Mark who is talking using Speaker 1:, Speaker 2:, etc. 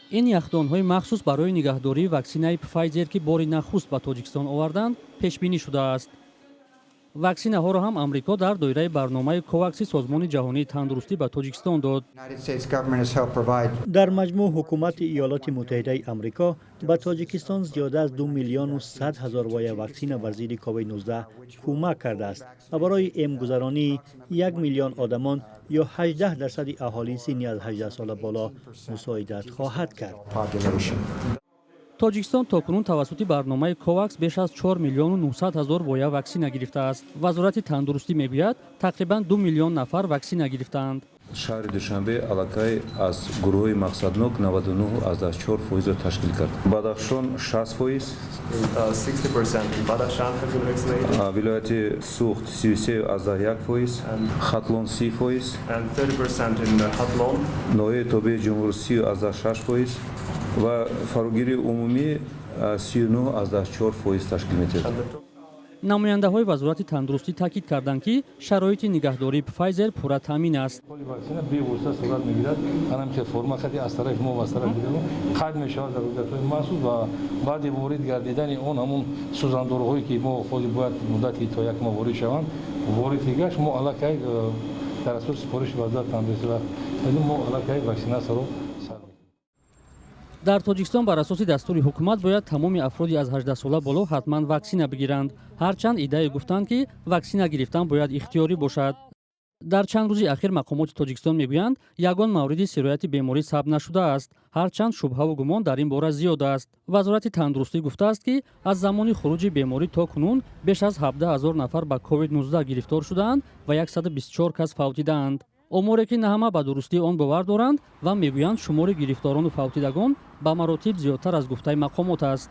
Speaker 1: Ин яхдонҳои махсус барои нигаҳдории ваксинаи Пфайзер, ки бори нахуст ба Тоҷикистон оварданд, пешбинӣ шудааст. Ваксинаҳоро ҳам Амрико дар доираи барномаи Ковакси Созмони Ҷаҳонии Тандурустӣ ба Тоҷикистон дод.
Speaker 2: Дар маҷмӯъ ҳукумати Иёлоти Муттаҳидаи Амрико ба Тоҷикистон зиёда аз 2 100 000 воя ваксина бар зидди COVID-19 кӯмак кардааст ва барои эмгузаронии 1 миллион одамон ё 18 дарсади аҳолии синни аз 18 сола боло мусоидат хоҳад кард.
Speaker 1: Тоҷикистон то кунун тавассути барномаи Ковакс беш аз 4 миллиону 900 ҳазор воя ваксина гирифтааст. Вазорати тандурустӣ мегӯяд, тақрибан 2 миллион нафар ваксина гирифтаанд.
Speaker 3: Шаҳри Душанбе аллакай аз гурӯҳҳои мақсаднок 99,4 фоизро ташкил кард, Бадахшон 60 фоиз, вилояти Суғд 33,1 фоиз, Хатлон 30 фоиз, ноҳияи тобеи ҷумҳур 30,6 фоиз ва фарогирии умумӣ 39,4 фоиз ташкил медиҳад.
Speaker 1: Намояндаҳои Вазорати тандурустӣ таъкид карданд, ки шароити нигаҳдории Пфайзер пурра таъмин аст.
Speaker 4: Ваксина бевосита сурат мегирад. Ҳамин форма хати аз тарафи мо ва аз тарафи дигарон қайд мешавад дар ҳуҷҷатҳои махсус ва баъди ворид гардидани он ҳамун сӯзандоруҳое, ки мо ходи бояд муддати то як моҳ ворид шаванд, ворид гашт, мо аллакай дар асоси супориши Вазорати тандурустӣ ва мо аллакай ваксинатсияро.
Speaker 1: Дар Тоҷикистон бар асоси дастури ҳукумат бояд тамоми афроди аз 18 сола боло ҳатман ваксина бигиранд, ҳарчанд иддае гуфтанд, ки ваксина гирифтан бояд ихтиёрӣ бошад. Дар чанд рӯзи ахир мақомоти Тоҷикистон мегӯянд, ягон мавриди сирояти беморӣ сабт нашудааст, ҳарчанд шубҳаву гумон дар ин бора зиёд аст. Вазорати тандурустӣ гуфтааст, ки аз замони хуруҷи беморӣ то кунун беш аз 17 ҳазор нафар ба COVID-19 гирифтор шудаанд ва 124 кас фавтидаанд. Оморе, ки на ҳама ба дурустии он бовар доранд ва мегӯянд, шумори гирифторону фавтидагон ба маротиб зиёдтар аз гуфтаи мақомот аст.